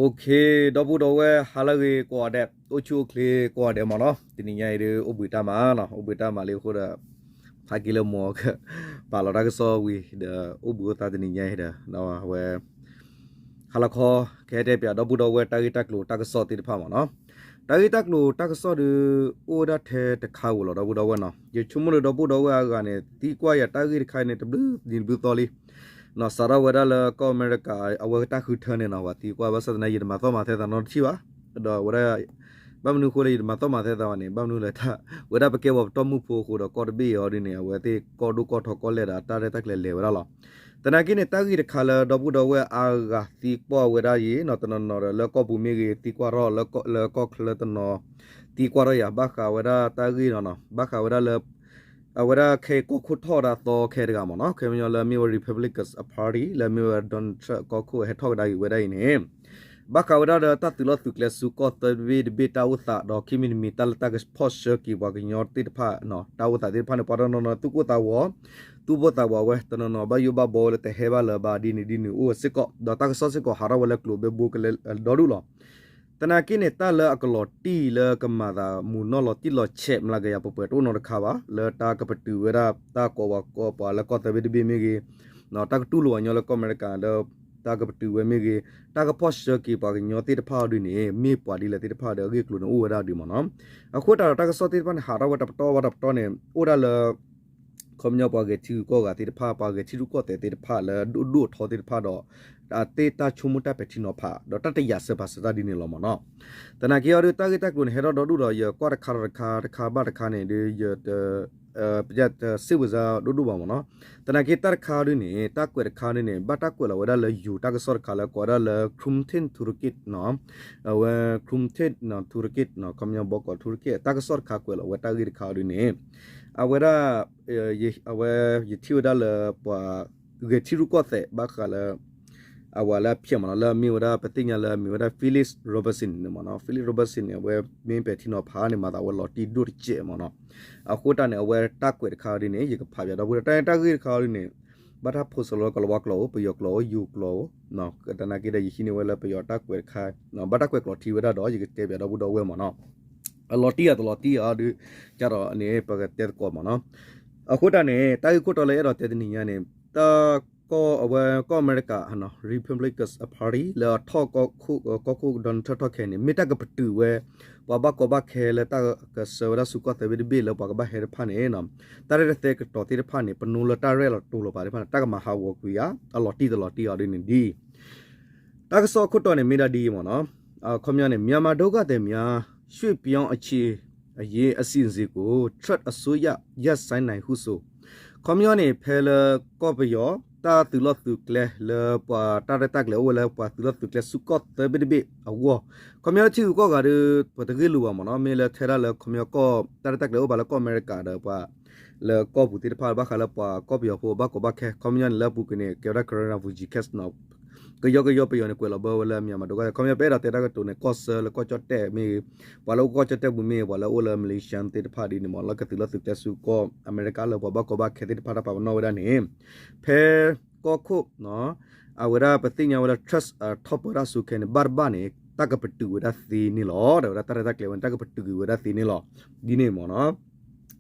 ဒီပုၢ်ဒီဝဲၢ်ဟါလၢအဂ့ၤကိးဂၤဒဲး, အိၣ်ဆူၣ်အိၣ်ချ့ကိးဂၤဒဲးမ့ၢ်နီၤ, တနံၤညါအံၤဒုး အိၣ်ဘှံးတၢ်မၤနီၤ, အိၣ်ဘှံးတၢ်မၤလံအဃိဒီး ဖးက့ၤလၢမိၢ် ပာ်လီၤတၢ်ကစီၣ်ဝံၤဒီး အိၣ်ဘှံးအိၣ်သါတနံၤညါအံၤဒီး အဝဲ ဟါလီၤခီ ကဟဲတဲပၠးဒီပုၢ်ဒီဝဲၢ်တၢ်ဂ့ၢ်တၢ်ကျိၤတၢ်ကစီၣ်သ့ၣ်တဖၣ်မ့ၢ်နီၤ, တၢ်ဂ့ၢ်တၢ်ကျိၤတၢ်ကစီၣ်ဒုး အိၣ်ဝဲဒၣ်ထဲတခါဧိၤလီၤ ဒီပုၢ်ဒီဝဲၢ်နီၤ, ယဆိကမိၣ်လၢဒီပုၢ်ဒီဝဲၢ်အဂၤန့ၣ် သံကွၢ်ယၤတၢ်ဂ့ၢ်တခါအံၤန့ၣ် တဘျုးနံၤတဘျုးသီလံ နီၤ, စးထီၣ်ဝဲဒၣ်လၢကီၢ်အမဲရကၤ အဝဲတၢ်ဃုထၢန့ၣ်နီၤ, ပှၤသံကွၢ်ဘၣ်ဆၣ်သနာ်က့ ယတမၤသီၣ်မၤသဲသးနီတထံၣ်ဘၣ်, ဒီးဝဲဒၣ် ဘၣ်မနုၤအဃိလၢယတမၤသီၣ်မၤသဲသးဘၣ်န့ၣ် ဘၣ်မနုၤလၢ ဝဲဒၣ်ပကဲပှၤပတီၢ်မုၢ်ဖိအဃိဒီး ကီၢ်တဘ့ၣ်အံၤအီၤဒ်န့ၣ် အဝဲသ့ၣ်ကီၢ်ဒိၣ်ကီၢ်ထီကီၢ်လဲၢ်ဒီးတၢ်ရဲၣ်တၢ်ကျဲၤလဲၤဝဲဒၣ်လီၤ. သနာ်က့န့ၣ် တၢ်ဂ့ၢ်တခါလၢဒီပုၢ်ဒီဝဲၢ်အါဂၤသံကွၢ်ဝဲဒၣ်အံၤနီၤ, တနီၤနီၤဒီးလၢကီၢ်ပူၤမ့ၢ်ဂ့ၤ သံကွၢ်ထီၣ်, လၢကီၢ်ချၢတနီၤ သံကွၢ်ထီၣ်ယၤ ဘၣ်ဃးဝဲဒၣ်တၢ်ဂ့ၢ်နီၤ, ဘၣ်ဃးဝဲဒၣ်လၢ အဝဲဒၣ်ခဲအံၤကီၢ်ခိၣ်ထီၣ်ဝဲဒၣ်သီခဲတဂၤမ့ၢ်နီၤ, ခဲမညီလၢအမ့ၢ်ဝဲ Republicans အ party လၢအမ့ၢ်ဝဲ Donald Trump ကီၢ်ခိၣ်ဟဲထီၣ်ကဒါက့ၤဝဲဒၣ်အံၤန့ၣ် ဘၣ်ဃးဝဲဒၣ်ဒီးတၢ်သုးလီၢ်သုးကျဲဆူကီၢ်သၢဘ့ၣ်တဘ့ၣ်တၢ်အိၣ်သးဒီး ခံမံၤတမံၤတၢ်လၢတၢ်ကဖီၣ်ဆှၢက့ၤပှၤကညီသ့ၣ်တဖၣ် တၢ်အိၣ်သးသ့ၣ်တဖၣ်န့ၣ် ပှၤတနီၤနီၤသူၣ်ကိၢ်သးဂီၤ, သူၣ်ဘီၣ်သးဘီဝဲ, တနီၤနီၤဘၣ်ယိၣ်ဘၣ်ဘီဝဲလၢတဟဲဘၣ်လၢၤဘၣ်ဒ်န့ၣ်ဒ်န့ၣ်အိၣ်ဝဲစ့ၢ်ကီး, ဒီးတၢ်ကစီၣ်စ့ၢ်ကီးဟးထီၣ်ဝဲလၢကျိၤဘဲဘိကလဲၤဒီဒူၣ်လီၤ. သနာ်က့န့ၣ် တၢ်လၢအကလီၤတံၢ်လၢကမၤသးမုာ်နီၣ်လီၤတံၢ်လီၤဆဲးမျးကယၤပှဲၤပှဲၤတအိၣ်နီတခါဘၣ် လၢတၢ်ကပတုာ်ဝဲဒၣ်တၢ်ကိးပှၤကိးပှၤလၢကီၢ်သၢဘ့ၣ်တဘ့ၣ်မ့ၢ်ဂ့ၤ, တၢ်ကတူၢ်လိာ်ပှၤကညီလၢကီၢ်အမဲရကၤဒီး တၢ်ကပတုာ်ဝဲမ့ၢ်ဂ့ၤ, တၢ်ကဖီၣ်ဆှၢက့ၤပှၤကညီသ့ၣ်တဖၣ်အီၤဒ်န့ၣ် မ့ၢ်ပှၤဒ်လဲၣ်သ့ၣ်တဖၣ်ဒီးအဂ့ၢ်အကျိၤန့ၣ်အိၣ်ဝဲဒၣ်ဒ်မ့ၢ်နီၤ. အဃိသတးဒီးတၢ်ကစီၣ်သ့ၣ်တဖၣ်န့ၣ် ဟးထီၣ်ဝဲတပတီၢ်ဘၣ်တပတီၢ်န့ၣ် အိၣ်ဒၣ်လၢ ခီပညီပှၤဂဲၤထံဂုၤကီၢ်ဂၤသ့ၣ်တဖၣ် ပှၤဂဲၤထံရူၢ်ကီၢ်သဲးသ့ၣ်တဖၣ်လၢဒိၣ်ဒိၣ်အထီသ့ၣ်တဖၣ်ဒီး အသ့ၣ်တၢ်ဆိကမိၣ်တၢ်ပဲာ်ထံနီၤဖး ဒီးတၢ်တယာ်စၢၤပာ်စၢၤတၢ်ဒ်န့ၣ်လီၤမ့ၢ်နီၤ. သနာ်က့အီၤဒုး တၢ်ဂ့ၢ်တၢ်ကျိၤန့ၣ် ဟဲထီၣ်ဒီဒူၣ်ဒီး ယကွၢ်တခါဒီးတခါ တခါဘၣ်တခါန့ၣ်ဒုး ယ ပစံးဝဲစါဒိၣ်ဒိၣ်ဘၣ်မ့ၢ်နီၤ. သနာ်က့တၢ်တခါဒုးန့ၣ် တၢ်ကွဲးတခါဒုးန့ၣ် ဘၣ်တၢ်ကွဲးလီၤဝဲဒၣ်လၢယိၤတၢ်ကစီၣ်တခါလၢကိးဝဲဒၣ်လၢ Crumpton Tourist နီၤ, အဝဲ Crumpton Tourist နီၤ, ခီပညီဘီကီး Tourist တၢ်ကစီၣ်တခါကွဲးလီၤဝဲတၢ်ဂ့ၢ်တခါဒုးန့ၣ် အဝဲဒၣ် အဝဲ ယထံၣ်ဝဲဒၣ်လၢပှၤဂဲၤထံရူၢ်ကီၢ်သဲးဘၣ်ဃးလၢ အဝဲလၢအဖျဲးမ့ၢ်နီၤ လၢအမ့ၢ်ဝဲဒၣ်ပသ့ၣ်ညါလၢအမ့ၢ်ဝဲဒၣ် Felix Robertson န့ၣ်မ့ၢ်နီၤ. Felix Robertson န့ၣ် အဝဲမ့ၢ်ပဲာ်ထံနီၤဖးန့ၣ် မၤသးဝဲလီၤတံၢ်ဒိၣ်တစဲးမ့ၢ်နီၤ. အဃိတၢ်န့ၣ် အဝဲတၢ်ကွဲးတခါဒ်န့ၣ် ယကဖးပၠးဒီပုၢ်ဒီဝဲၢ် တၢ်တၢ်ဂ့ၢ်တခါဒ်န့ၣ် ဘၣ်တၢ်ဖိးစၢၤလီၤကလၤဝါကျိာ်အိၣ် ပယီၤကျိာ်အိၣ် ယိၤကျိာ်အိၣ် သနာ်က့ဒီး ယဟံးန့ၢ်ဝဲလၢပယီၤတၢ်ကွဲးတခါ ဘၣ်တၢ်ကွဲးကျိာ်ထံဝဲဒၣ်ဒီး ယကတဲပၠးဒီပုၢ်ဒီဝဲၢ်မ့ၢ်နီၤ. အလီၤတံၢ်အတလီၤတံၢ်အီၤဒုး ကဒီးန့ၣ် ပကတဲသကိးမ့ၢ်နီၤ. အဃိတၢ်န့ၣ် တၢ်ဂ့ၢ်ခိၣ်တီလၢအဲၣ်ဒိးတဲတနံၤညါန့ၣ် တၢ်ကီၢ်အဝဲကီၢ်အမဲရကၤ Republicans အ party လၢအထီၣ်ကီၢ်ခိၣ် Donald Trump ထီၣ်ခဲအံၤန့ၣ် မ့ၢ်တၢ်ကပတုာ်ဝဲ ပှၤဘၣ်ကီဘၣ်ခဲလၢတၢ်ကဆှၢဝဲဒၣ်ဆူကီၢ်သၢဘ့ၣ်တဘ့ၣ်လၢပှၤကဘၣ်ဟဲတဖၣ်န့ၣ် တၢ်ရဲၣ်တၢ်ကျဲၤကတီၤသ့ၣ်တဖၣ်န့ၣ် ပနိလၢတၢ်ရဲၣ်လီၤတူၢ်လိာ်ပာ်သ့ၣ်တဖၣ်န့ၣ် တၢ်ကမၤဟးဂီၤကွံာ်ဧါ အလီၤတံၢ်တလီၤတံၢ်အီၤဒ်န့ၣ်ဒ် တၢ်ကစီၣ်အခိၣ်တီန့ၣ်မ့ၢ်ဒၣ်ဒ်အံၤမ့ၢ်နီၤ. ခီပညီန့ၣ် မြန်မာဒုက္ခသည်များ ရွှေ့ပြောင်းအခြေအရေးအစီအစဉ်ကို Trump အစိုးရ ရပ်ဆိုင်းနိုင်ဟုဆို ခီပညီန့ၣ် ဖဲလၢကီၢ်ပယီၤ တၢ်သုးလီၢ်သုးကျဲလၢပှၤတၢ်ရဲၣ်တၢ်ကျဲၤအိၣ်ဝဲလၢပှၤသုးလီၢ်သုးကျဲဆူကီၢ်သၢဘ့ၣ်တဘ့ၣ်အဂီၢ် ခီပညီထံဂုၤကီၢ်ဂၤဒီး ပတဂ့ၢ်လိာ်ဘၣ်မ့ၢ်နီၤ မ့ၢ်လၢထဲဒၣ်လၢခီပညီကီၢ်တၢ်ရဲၣ်တၢ်ကျဲၤအိၣ်ဘၣ်လၢကီၢ်အမဲရကၤဒီးပှၤ လၢကီၢ်ပူၤသ့ၣ်တဖၣ် ဘၣ်ဃးလၢပှၤကီၢ်ပယီၤဖိဘၣ်ကီဘၣ်ခဲ ခီပညီန့ၣ်လၢအပူၤကွံာ်န့ၣ် ကဲဝဲဒၣ် coronavirus case နီၤ ကယီကယီပယီၤန့ၣ် ကွဲးလီၤဘၢဝဲလၢ မြန်မာဒုက္ခသည် ခီပညီပအဲၣ်ဒိးတဲတၢ်ကတိၤန့ၣ် ကီၢ်ဆၢလၢကီၢ်ကၠီၣ်တဲၣ်မ့ၢ်ဂ့ၤ ပှၤလၢအိၣ်ကီၢ်ကၠီၣ်တဲၣ်ပူၤမ့ၢ်ဂ့ၤ ပှၤလၢအိၣ်လၢ Malaysia သ့ၣ်တဖၣ်ဒ်န့ၣ်မ့ၢ် လၢကသုးလီၢ်သုးကျဲဆူကီၢ်အမဲရကၤလၢပှၤဘၣ်ကီဘၣ်ခဲသ့ၣ်တဖၣ်တၢ်ပာ်ပနီၣ်ဝဲဒၣ်န့ၣ် ဖဲကီၢ်ခိၣ် အဝဲဒၣ်ပသ့ၣ်ညါဝဲလၢ Trump ထီၣ်ပၢတၢ်ဆူခဲအံၤန့ၣ် ဘၣ်တဘၣ်န့ၣ် တၢ်ကပတုာ်ဝဲဒၣ်သ့န့ၣ်လီၤ. ဒီးဝဲဒၣ်တၢ်ရဲၣ်တၢ်ကျဲၤဝဲန့ၣ် တၢ်ကပတုာ်က့ၤဝဲဒၣ်သ့န့ၣ်လီၤ. ဒ်န့ၣ်မ့ၢ်နီၤ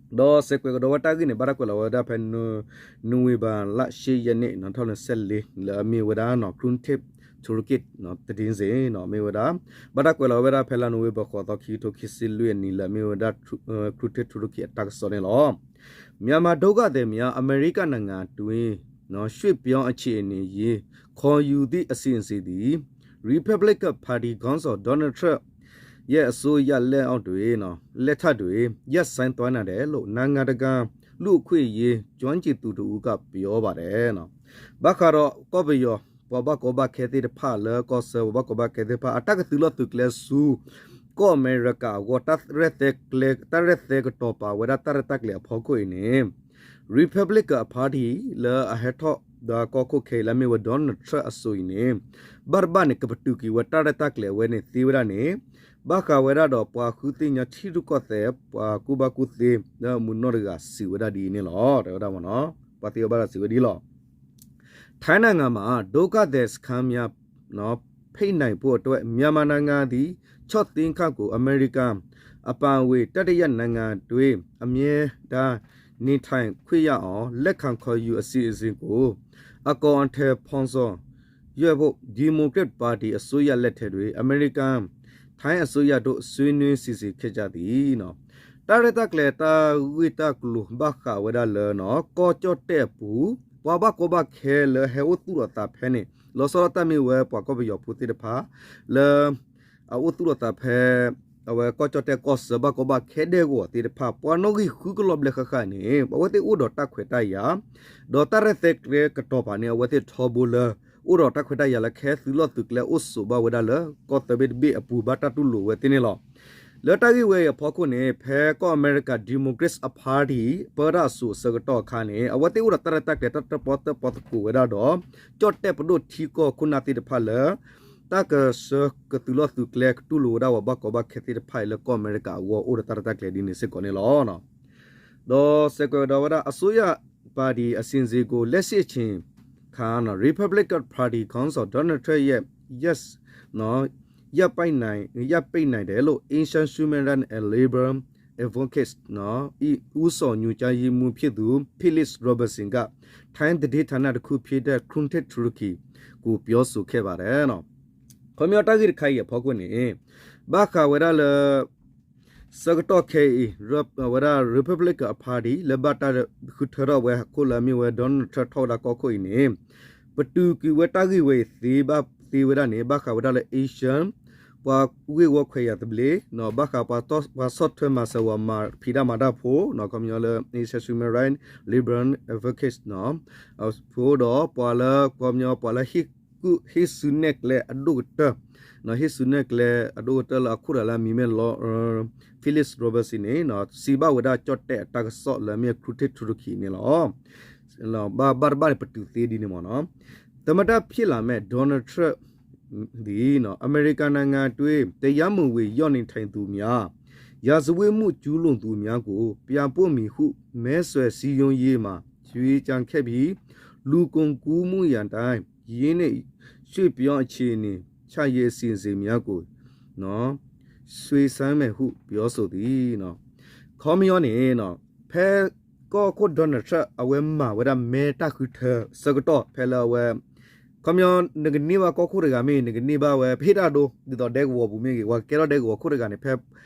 ဒီးစဲးကွဲးကဒီးဝဲတၢ်ဂ့ၢ်န့ၣ် ဘၣ်တၢ်ကွဲးလီၤဝဲဒၣ်ဖဲ နိၣ်ဝ့ဘၢၣ်လါရှစ်ရက်နေ့ နှစ်ထောင့်နှစ်ဆယ့်လေး လၢအမ့ၢ်ဝဲဒၣ် Crumpton Tourist သဒ့စ့ၣ်နီၤ မ့ၢ်ဝဲဒၣ် ဘၣ်တၢ်ကွဲးလီၤဝဲဒၣ်ဖဲလါနိၣ်ဝ့ဘၢၣ် ဃိးသီ ခံကထိခံဆံလွံၢ်အနံၤ လၢအမ့ၢ်ဝဲဒၣ် Crumpton Tourist အတၢ်ကစီၣ်န့ၣ်လီၤ. မြန်မာဒုက္ခသည်များ အမေရိကနိုင်ငံတွင် ရွှေ့ပြောင်းအခြေအနေရေး ခေါ်ယူသည့်အစီအစဉ်သည် Republican Party ခေါင်းဆောင် Donald Trump ရဲ့အစိုးရလက်အောက်တွင် လက်ထက်တွင် ရပ်ဆိုင်းသွားနိုင်တယ်လို့ နိုင်ငံတကာလူ့အခွင့်အရေး ကျွမ်းကျင်သူတစ်ဦးက ပြောပါတယ် ဘၣ်ဃးဒီးကီၢ်ပယီၤ ပှၤဘၣ်ကီဘၣ်ခဲသ့ၣ်တဖၣ်လၢကီၢ်ဆၢ ပှၤဘၣ်ကီဘၣ်ခဲသ့ၣ်တဖၣ် အတၢ်ကသုးလီၢ်သုးကျဲဆူ ကီၢ်အမဲရကၤအဂီၢ် တၢ်ရဲၣ်သဲကတီၤပာ်ဝဲဒၣ်တၢ်ရဲၣ်တၢ်ကျဲၤအဖီခိၣ်အံၤန့ၣ် Republican Party လၢအဟဲထီၣ်ဒီးကီၢ်ခိၣ်ခဲအံၤလၢအမ့ၢ်ဝဲ Donald Trump အစိၤအံၤန့ၣ် ဘၣ်တဘၣ်န့ၣ် ကပတုာ်က့ၤဝဲတၢ်ရဲၣ်တၢ်ကျဲၤအဝဲန့ၣ်သ့ဝဲဒၣ်န့ၣ် ဘၣ်ဃးဝဲဒၣ်ဒီးပှၤဃုသ့ၣ်ညါထံရူၢ်ကီၢ်သဲး ပှၤကူၣ်ဘၣ်ကူၣ်သ့ လၢမုၢ်နီၢ်တဂၤစံးဝဲဒၣ်ဒ်အံၤန့ၣ်လီၤ. တဲဝဲဒၣ်မ့ၢ်နီၤ ပှၤသ့ၣ်ညါဘၣ်ဒီးစံးဝဲဒ်အံၤလီၤ. ထိုင်းနိုင်ငံမှာ ဒုက္ခသည်စခန်းများ နော် ဖျက်သိမ်းရေး အစီအစဉ်ကို Trump အစိုးရ လက်ထက်တွင် ရပ်ဆိုင်းသွားနိုင်တယ်လို့ နိုင်ငံတကာလူ့အခွင့်အရေး ကျွမ်းကျင်သူတစ်ဦးက ပြောပါတယ် နော်. ဖိတ်နိုင်ဖို့အတွက် မြန်မာနိုင်ငံသည် ချော့သင်းခတ်ကို အမေရိကန် အပါအဝင် တတိယနိုင်ငံတွေ အမြဲတမ်း နေထိုင်ခွင့်ရအောင် လက်ခံခေါ်ယူအစီအစဉ်ကို အကောင်အထည်ဖော်ဆောင်ရွက်ဖို့ ဒီမိုကရက်ပါတီအစိုးရလက်ထက်တွင် အမေရိကန် ထိုင်းအစိုးရတို့ ဆွေးနွေးစီစဉ်ခဲ့ကြသည်. တၢ်ရဲၣ်တၢ်ကျဲၤတၢ်ဂ့ၢ်တၢ်ကျိၤဘၣ်ဃးဝဲဒၣ်လၢ ကီၢ်ကၠီၣ်တဲၣ်အပူၤ ပှၤဘၣ်ကီဘၣ်ခဲလၢဟဲအိၣ်သူၣ်လီၤသးဖဲန့ၣ် လီၤဆီဒၣ်တၢ်မ့ၢ်ဝဲပှၤကီၢ်ပယီၤဖိသ့ၣ်တဖၣ် လၢ အအိၣ်သူၣ်လီၤသးဖဲ အဝဲကီၢ်ကၠီၣ်တဲၣ်ကီၢ်ဆၢဘၣ်ကီဘၣ်ခဲဒဲကဝီၤသ့ၣ်တဖၣ် ပှၤနီၣ်ဂံၢ်ဃုကလီၤဘျဲၣ်ဃၣ်ဃၣ်န့ၣ် အဝဲသ့ၣ်အိၣ်ဒီးတၢ်ခွဲးတၢ်ယာ် ဒီးတၢ်ရဲၣ်တၢ်ကျဲၤကတီၤပာ်န့ၣ် အဝဲသ့ၣ်ထီဘိလၢ အိၣ်ဒီးတၢ်ခွဲးတၢ်ယာ်လၢကဟဲသုးလီၢ်သုးကျဲအိၣ်ဆိးဘၣ်ဝဲဒၣ်လၢ ကီၢ်သၢဘ့ၣ်တဘ့ၣ်အပူၤဘၣ်တၢ်တူၢ်လိာ်ဝဲသ့ၣ်န့ၣ်လီၤ. လၢတၢ်ဂ့ၢ်ဝဲအံၤအဖီခိၣ်န့ၣ် ဖဲကီၢ်အမဲရကၤ Democrats အ party ပၢတၢ်အစိၤအဆၢကတီၢ်အခါန့ၣ် အဝဲသ့ၣ်အိၣ်ဒီးတၢ်ရဲၣ်တၢ်ကျဲၤတၢ်တၢၣ်ပီၣ်တၢၣ်ပီသကိးဝဲဒၣ်ဒီး ကၠီၣ်တဲၣ်ပဒိၣ်ထံကီၢ်ခိၣ်နၢ်သ့ၣ်တဖၣ်လၢ တၢ်ကဆှၢကသုးလီၢ်သုးကျဲကတူၢ်လိာ်ဝဲဒၣ်ပှၤဘၣ်ကီဘၣ်ခဲသ့ၣ်တဖၣ်အံၤလၢကီၢ်အမဲရကၤအဂီၢ်အိၣ်ဒီးတၢ်ရဲၣ်တၢ်ကျဲၤဒ်န့ၣ်စ့ၢ်ကီးန့ၣ်လီၤ. ဒီးစဲးကွဲးဝဲဒၣ် အစိုးရပါတီအစီအစဉ်ကို လက်ရှိအချိန်အခါ Republican Party ခေါင်းဆောင် Donald Trump ရဲ့ ရပ် ရပ်ပိုင်နိုင် ရပ်ပိတ်နိုင်တယ်လို့ Asian Human Rights and Labor Advocates ဦးဆောင်ညွှန်ကြားရေးမှူးဖြစ်သူ Philip Robertson က ထိုင်းသတင်းဌာနတစ်ခုဖြစ်တဲ့ Khatit Thurukhi ကိုပြောဆိုခဲ့ပါတယ်. ခီပညီတၢ်ဂ့ၢ်တခါအံၤအဖီခိၣ်န့ၣ် ဘၣ်ဃးဝဲဒၣ်လၢ ဆၢကတီၢ်ခဲအံၤ ဝဲဒၣ် Republican အ party လၢဘၣ်တၢ်ဃုထၢထီၣ်ဝဲအခိၣ်လၢအမ့ၢ်ဝဲ Donald Trump ထီၣ်ဝဲဒၣ်ကီၢ်ခိၣ်အံၤန့ၣ် ပတုာ်ကွံာ်ဝဲတၢ်ဂ့ၢ်ဝဲအံၤသ့ဘၣ်သ့ဝဲဒၣ်န့ၣ် ဘၣ်ဃးဝဲဒၣ်လၢ Asian ပှၤဂ့ၢ်ဝီခွဲးယာ်သဘျ့ ဘၣ်ဃးပှၤဆီၣ်ထွဲမၤစၢၤဝဲမၤဖံးတၢ်မၤတၢ်ဖိ ခီပညီလၢ Asian Human Rights Labor Advocates ဖိဒီးပှၤလၢ ခီပညီပှၤလၢ ဟ့ၣ်စုနဲၣ်ကျဲအဒိၣ်ကတၢၢ် ဟ့ၣ်စုနဲၣ်ကျဲအဒိၣ်ကတၢၢ်လၢအခိၣ်တဂၤလၢအမံၤမ့ၢ် Philip Robertson န့ၣ် စံးဘၣ်ဝဲဒၣ်ကၠီၣ်တဲၣ်အတၢ်ကစီၣ်လၢအမ့ၢ် Khatit Thurukhi န့ၣ်လီၤ. ဘၣ်တဘၣ်န့ၣ် ပတုာ်သ့ဒ်န့ၣ်မ့ၢ်နီၤ သမ္မတဖြစ်လာမယ့် Donald Trump သည် အမေရိကန်နိုင်ငံတွင်း တရားမဝင်ရောက်နေထိုင်သူများ ရာဇဝတ်မှုကျူးလွန်သူများကို ပြန်ပို့မည်ဟု မဲဆွယ်စည်းရုံးရေးမှာ ရွေးကြံခဲ့ပြီး လူကုန်ကူးမှုရန်တိုင် ရင်းနှီးရွှေ့ပြောင်းအခြေအနေချရေးအစီအစဉ်များကို ရွှေ့ဆိုင်းမယ်ဟုပြောဆိုသည်. ခီပညီန့ၣ် ဖဲကီၢ်ခိၣ် Donald Trump အဝဲမၤဝဲဒၣ်မဲတၢ်ဃုထၢဆၢကတီၢ်ဖဲလၢအဝဲ ခီပညီ နကန့ၢ်ဘၣ်ကီၢ်ခိၣ်တဂၤမ့ၢ်ဂ့ၤ နကန့ၢ်ဘၣ်ဝဲ ပဟ့ၣ်တၢ်ဒိ ဒ်သိးဒဲကဝီၤပူၤမ့ၢ်ဂ့ၤ ပှၤကကဲထီၣ်ဒဲကဝီၤခိၣ်တဂၤန့ၣ် ဖဲ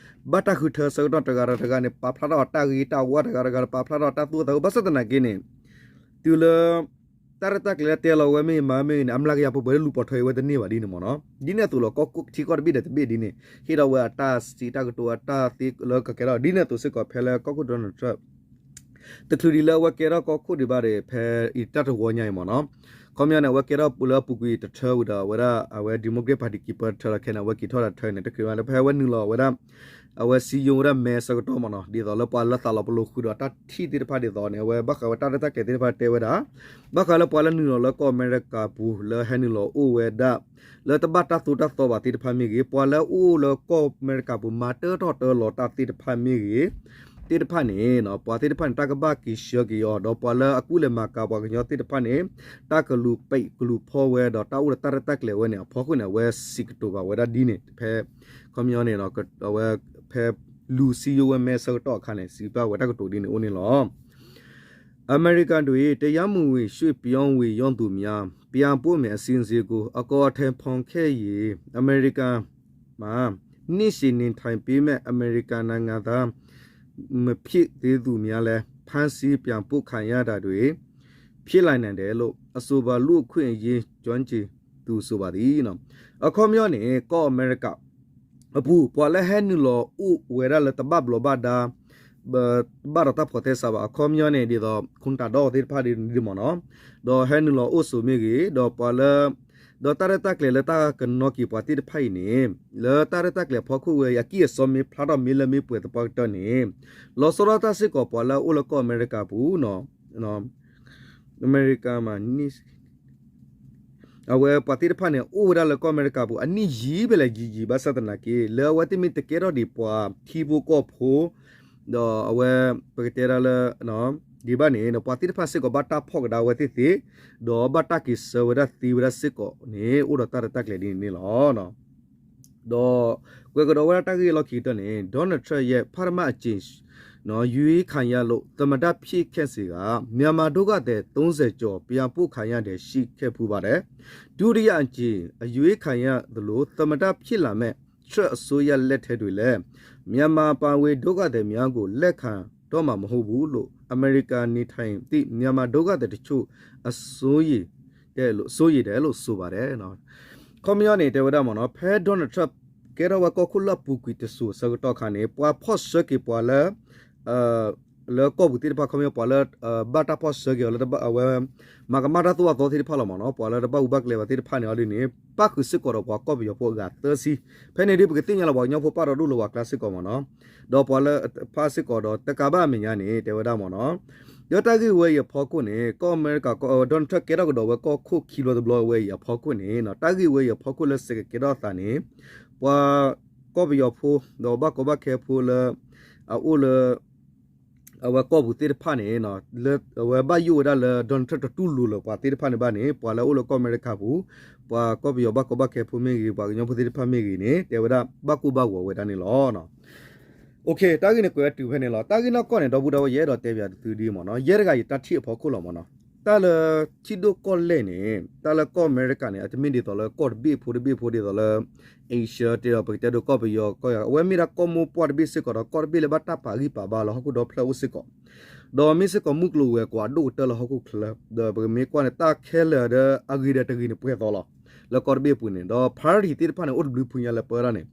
ဘၣ်တၢ်ဃုထၢဆၢကတီၢ်တဂၤဒီးတဂၤန့ၣ် ပာ်ဖျါထီၣ်အတၢ်ဂ့ၤတၢ်ဝါ တဂၤတဂၤဒီးပာ်ဖျါထီၣ်အတၢ်သူၣ်အသး ဘၣ်ဆၣ်သနာ်က့န့ၣ် တုၤလၢ တၢ်ရဲၣ်တၢ်ကျဲၤလၢတဲလီၤဝဲမ့ၢ်မၤမ့ၢ်ဂ့ၤန့ၣ် အမျးကယၤပှဲၤပှဲၤလၢလူၤပိာ်ထွဲဝဲတန့ၢ်ဘၣ်ဒ်န့ၣ်မ့ၢ်နီၤ ဒ်န့ၣ်အသိးလီၤ ကီၢ်ခိၣ်ထံကီၢ်တဘ့ၣ်ဒီးတဘ့ၣ်ဒ်န့ၣ် ဟ့ၣ်ထီၣ်ဝဲအတၢ်စံးတၢ်ကတိၤအတၢ်သ့လၢကကဲထီၣ် ဒ်န့ၣ်အသိးစ့ၢ်ကီးဖဲလၢကီၢ်ခိၣ် Donald Trump တချုးဒံးလၢအဝဲကဲထီၣ်ကီၢ်ခိၣ်ဒံးဘၣ်ဒီး ဖဲအံၤတၢ်တဝီညါအံၤမ့ၢ်နီၤ ခီပညီန့ၣ် အဝဲကဲထီၣ်လၢအပူၤကွံာ်တထၢဝံၤဒီး အဝဲဒၣ် အဝဲ Democrat Party က့ၤပၢတထၢလီၤခဲန့ၣ် အဝဲက့ၤထီၣ်တထၢန့ၣ် တချုးမးလၢဖဲအဝဲနုာ်လီၤဝဲဒၣ် အဝဲစံယိၤဝဲဒၣ်မဲဆၢကတီၢ်မ့ၢ်နီၤ ဒ်သိးလၢပှၤလၢသးလီၤပလိာ်ဃုာ်ဒီးတၢ်ထံၣ်သ့ၣ်တဖၣ်ဒ်သိးန့ၣ် အဝဲဘၣ်ဃးဝဲတၢ်ရဲၣ်တၢ်ကျဲၤသ့ၣ်တဖၣ်တဲဝဲဒၣ် ဘၣ်ဃးလၢပှၤလၢနုာ်လီၤလၢကီၢ်အမဲရကၤပူၤ လၢဟဲနုာ်လီၤအိၣ်ဝဲဒၣ် လၢတဘၣ်တၢ်သိၣ်တၢ်သီဘၣ်သ့ၣ်တဖၣ်မ့ၢ်ဂ့ၤ ပှၤလၢအအိၣ်လၢကီၢ်အမဲရကၤပူၤ မၤတၢထီၣ်တၢလီၤတၢ်သ့ၣ်တဖၣ်မ့ၢ်ဂ့ၤ သ့ၣ်တဖၣ်န့ၣ် ပှၤသ့ၣ်တဖၣ်န့ၣ် တၢ်ကဘၣ်က့ၤဆှၢက့ၤအီၤ ဒီးပှၤလၢအကူၣ်လဲၤမၤကၤပှၤကညီသ့ၣ်တဖၣ်န့ၣ် တၢ်ကလူၤပိတ်ကလူၤဖီၣ်ဝဲ ဒီးတၢ်အိၣ်ဒီးတၢ်ရဲၣ်တၢ်ကျဲၤဝဲန့ၣ် အဖီခိၣ်န့ၣ် အဝဲစံးကတိၤဘၣ်ဝဲဒၣ်ဒ်န့ၣ် ဖဲ ခီပညီန့ၣ် အဝဲ ဖဲလူၤစံယိၤဝဲမဲဆၢကတီၢ်အခါန့ၣ် စံးဘၣ်ဝဲတၢ်ကတိၤဒ်န့ၣ်အိၣ်န့ၣ်လီၤ. အမေရိကန်တွင် တရားမဝင် ရွှေ့ပြောင်းဝင်ရောက်သူများ ပြန်ပို့မည်အစီအစဉ်ကို အကောင်အထည်ဖော်ခဲ့ရင် အမေရိကန်မှာ နှစ်ရှည်နေထိုင်ပေမဲ့ အမေရိကန်နိုင်ငံသား မဖြစ်သေးသူများလည်း ဖမ်းဆီးပြန်ပို့ခံရတာတွေ ဖြစ်လာနိုင်တယ်လို့ အဆိုပါလူ့အခွင့်အရေး ကျွမ်းကျင်သူဆိုပါသည်. အခီပညီန့ၣ် ကီၢ်အမဲရကၤ အပူၤ ပှၤလၢဟဲနုာ်လီၤအိၣ်ဝဲဒၣ်လၢ တဘၣ်ဘျီးဘၣ်ဒါ ဘၣ်ဒီးတၢ်ဖိးသဲစးဘၣ် အခီပညီန့ၣ် ဒ်သိး ခိၣ်နတၢ်ဒီသ့ၣ်တဖၣ်ဒ်န့ၣ်မ့ၢ်နီၤ ဒီးဟဲနုာ်လီၤအိၣ်ဆိးမ့ၢ်ဂ့ၤ ဒီးပှၤလၢ ဒီးတၢ်ရဲၣ်တၢ်ကျဲၤလၢတၢ်ကနီၤက့ၤပှၤသ့ၣ်တဖၣ်အံၤန့ၣ် လၢတၢ်ရဲၣ်တၢ်ကျဲၤအဖီခိၣ်ဝဲအံၤ အကံၢ်အစီမ့ၢ်ဖျါထီၣ်မ့ၢ်လၢမ့ၢ်ပှဲၤသပှၢ်ကတၢၢ်န့ၣ် လီၤဆီဒၣ်တၢ်စ့ၢ်ကီးပှၤလၢအအိၣ်လၢကီၢ်အမဲရကၤပူၤ အမဲရကၤ အဝဲပှၤသ့ၣ်တဖၣ်န့ၣ် အိၣ်ဝဲဒၣ်လၢကီၢ်အမဲရကၤပူၤ အနံၣ်ယံာ်ဖဲလဲၣ်ယံာ်ယံာ်ဘၣ်ဆၣ်သနာ်က့ လၢအဝဲသ့ၣ်မ့ၢ်တကဲထီၣ်ဒံးပှၤထံဖိကီၢ်ဖိ ဒီးအဝဲ ပကတဲဒၣ်လၢ ဒံးဘၣ်န့ၣ် ပှၤသ့ၣ်တဖၣ်စ့ၢ်ကီးဘၣ်တၢ်ဖီၣ်ကဒါဝဲသ့ၣ်သ့, ဒီးဘၣ်တၢ်က့ၤဆၢဝဲဒၣ်သ့ဝဲဒၣ်စ့ၢ်ကီးန့ၣ် အိၣ်ဒီးတၢ်ရဲၣ်တၢ်ကျဲၤဒ်န့ၣ်န့ၣ်လီၤ. ဒီးကွဲးကဒီးဝဲဒၣ်တ�ၢ်ဂ့ၢ်အလီၢ်ခံကတၢၢ်န့ၣ် Donald Trump ရဲ့ ပထမအကြိမ် ရွေးခံရလို့ သမ္မတဖြစ်ခဲ့စဉ်က မြန်မာဒုက္ခသည် သုံးဆယ်ကျော် ပြန်ပို့ခံရတယ် ရှိခဲ့ဖူးပါတယ်. ဒုတိယအကြိမ် အရွေးခံရသလို သမ္မတဖြစ်လာမယ့် Trump အစိုးရလက်ထက်တွေလည်း မြန်မာပါဝင်ဒုက္ခသည်များကို လက်ခံတော့မှာမဟုတ်ဘူးလို့ အမေရိကန်နေထိုင်သည့် မြန်မာဒုက္ခသည်တချို့ အစိုးရိမ်တယ်လို့ စိုးရိမ်တယ်လို့ ဆိုပါတယ်. ခီပညီန့ၣ် တဲဝဲဒၣ်မ့ၢ်နီၤ ဖဲ Donald Trump ကဲထီၣ်ဝဲကီၢ်ခိၣ်လၢအပူၤကွံာ်တစိၤအဆၢကတီၢ်အခါန့ၣ် ပှၤဖီၣ်ဆၢက့ၤပှၤလၢ လၢကီၢ်ပူၤသ့ၣ်တဖၣ် ခီပညီ ပှၤလၢ ဘၣ်တၢ်ဖီၣ်ဆၢက့ၤအီၤလၢအဝဲ မၤကမၣ်တၢ်သိၣ်တၢ်သီသ့ၣ်တဖၣ်လီၤမ့ၢ်နီၤ, ပှၤလၢတဘၣ်အူဘၣ်ကျဲဘၣ်သ့ၣ်တဖၣ်န့ၣ်အီၤဒ်န့ၣ် ပၣ်ဃုာ်စ့ၢ်ကီးဒီးပှၤကီၢ်ပယီၤဖိအဂၤသၢဆံ, ဖဲန့ၣ်ဒ်ပကသ့ၣ်ညါလီၤ ပှၤကညီဖိပာ်ဒီးဒိၣ်လၢပှၤကျါစ့ၢ်ကီးမ့ၢ်နီၤ, ဒီးပှၤလၢဖီၣ်စ့ၢ်ကီးဒီး တကးဘၣ်အမဲာ်ညါန့ၣ် တဲဝဲဒၣ်မ့ၢ်နီၤ ဒီးတၢ်ဂ့ၢ်ဝဲအံၤအဖီခိၣ်န့ၣ် ကီၢ်အမဲရကၤ Donald Trump ကဲထီၣ်ကဒီးဝဲကီၢ်ခိၣ်ခံဘျီတဘျီဝဲအံၤအဖီခိၣ်န့ၣ် တၢ်ဂ့ၢ်ဝဲအံၤအဖီခိၣ်လၢစဲးကကဲထီၣ်အသးန့ၣ် ပှၤကီၢ်ပယီၤဖိ ဒီးဘၣ်ကီဘၣ်ခဲဖိလၢ အအိၣ်လၢ အဝဲကီၢ်ပူၤသ့ၣ်တဖၣ်န့ၣ် လၢအဝဲဘၣ်ယိၣ်ဝဲဒၣ်လၢ Donald Trump တတူၢ်လိာ်လၢၤပှၤသ့ၣ်တဖၣ်န့ၣ်ဘၣ်န့ၣ် ပှၤလၢအအိၣ်လၢကီၢ်အမဲရကၤပူၤ ပှၤကီၢ်ပယီၤဘၣ်ကီဘၣ်ခဲဖိမ့ၢ်ဂ့ၤ ပှၤကညီဖိသ့ၣ်တဖၣ်မ့ၢ်ဂ့ၤန့ၣ် တဲဝဲဒၣ်ဘၣ်ကိၢ်ဘၣ်ဂီၤဝဲဒၣ်န့ၣ်လီၤ. တၢ်ဂ့ၢ်န့ၣ်ကွဲးဝဲတုၤဖဲန့ၣ်လီၤ. တၢ်ဂ့ၢ်နီၢ်ကီၢ်န့ၣ် ဒီပုၢ်ဒီဝဲၢ် ယအဲၣ်ဒိးတဲပၠးတသုဒ်မ့ၢ်နီၤ ယဲတဂၤယတၢ်ထံၣ်အဖီခိၣ်လီၤမ့ၢ်နီၤ, တၢ်လၢထံဒိၣ်ကီၢ်လဲၢ်န့ၣ် တၢ်လၢကီၢ်အမဲရကၤန့ၣ် အတမ့ၢ်ဒ်သိးလၢကီၢ်တဘ့ၣ်ဖိတဘ့ၣ်ဖိဒ်သိးလၢ Asia တဲဒီး ပကတဲဒိးကီၢ်ပယီၤကီၢ်ယၤ အဝဲမ့ၢ်ဒၣ်ကီၢ်မိၢ်ပှၢ်တဘ့ၣ်စ့ၢ်ကီးဒီး ကီၢ်တဘ့ၣ်လၢဘၣ်တၢ်ပာ်ဂံၢ်ပာ်ဘါလၢဟီၣ်ခိၣ်ဒီဖျၢၣ်အိၣ်စ့ၢ်ကီး ဒီးမ့ၢ်စ့ၢ်ကီးမုၢ်ကျိၤဝဲၤကွာ်ဒိၣ်ကတၢၢ်လၢဟီၣ်ခိၣ်ချၢ ဒီးပကမ့ၢ်ကွၢ်န့ၣ်တၢ်ခဲလၢာ်ဒီးအဂ့ၤဒီးတဂ့ၤန့ၣ်ပှဲၤသိးလီၤ. လၢကီၢ်တဘ့ၣ်အပူၤန့ၣ် ဒီး priority သ့ၣ်တဖၣ်န့ၣ် အိၣ်တဘျုးဖုညါလၢပၢတၢ်န့ၣ်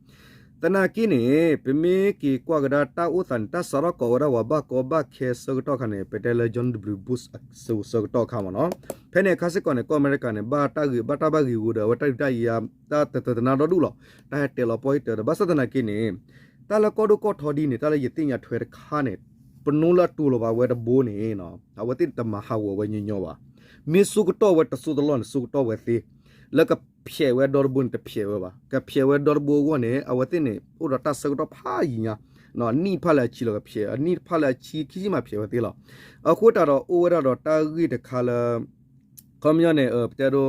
သနာ်က့န့ၣ် ပမ့ၢ်က့ၤကွၢ်ကဒါတၢ်အိၣ်သးန့ၣ် တၢ်စးထီၣ်ကိးဝဲဒၣ်ပှၤဘၣ်ကီဘၣ်ခဲဆၢကတီၢ်အခါန့ၣ် ပတဲလၢ George W Bush အစိၤဆၢကတီၢ်အခါမ့ၢ်နီၤ, ဖဲန့ၣ်အခါစ့ၢ်ကီးန့ၣ် ကီၢ်အမဲရကၤန့ၣ် ဘၣ်တၢ်ဂ့ၤ ဘၣ်တၢ်ဘၣ်ဂ့ၤဂီၤဒီး အဝဲတၢ်ဒုးတၢ်ယၤ တၢ်တတၢတနါဒီဒူၣ်လီၤ. တၢ်ဟဲတဲလီၤပီၢ်ဟံၣ်တၢ်ဒီး ဘၣ်ဆၣ်သနာ်က့န့ၣ် တၢ်လၢကီၢ်ဒိၣ်ကီၢ်ထီဒ်န့ၣ် တၢ်လၢယသ့ၣ်ညါထွဲတခါန့ၣ် ပနိလၢအတူၢ်လိာ်ဘၣ်ဝဲတဘိန့ၣ် အဝဲသ့ၣ်တမၤဟးဂီၤဝဲညီညီဘၣ်. မ့ၢ်ဆိကတီၢ်ဝဲတစိၢ်တလီၢ်န့ၣ် ဆိကတီၢ်ဝဲသ့ လၢကဖျဲးဝဲဒီတဘိန့ၣ် တဖျဲးဝဲဘၣ်. ကဖျဲးဝဲဒီတဘိအဂီၢ်န့ၣ် အဝဲသ့ၣ်န့ၣ် အိၣ်ဒီးတၢ်ဆၢကတီၢ်ဖးယံၤညါ, အနံၣ်တဖၣ်လၢအဆံလီၤကဖျဲး, အနံၣ်တဖၣ်လၢအဆံခံဆံမးဖျဲးဝဲသ့လီၤ. အဃိတၢ်ဒီးအိၣ်ဝဲဒၣ်ဒီးတၢ်ဂ့ၢ်တခါလၢ ခီပညီန့ၣ် ပတဲဒိ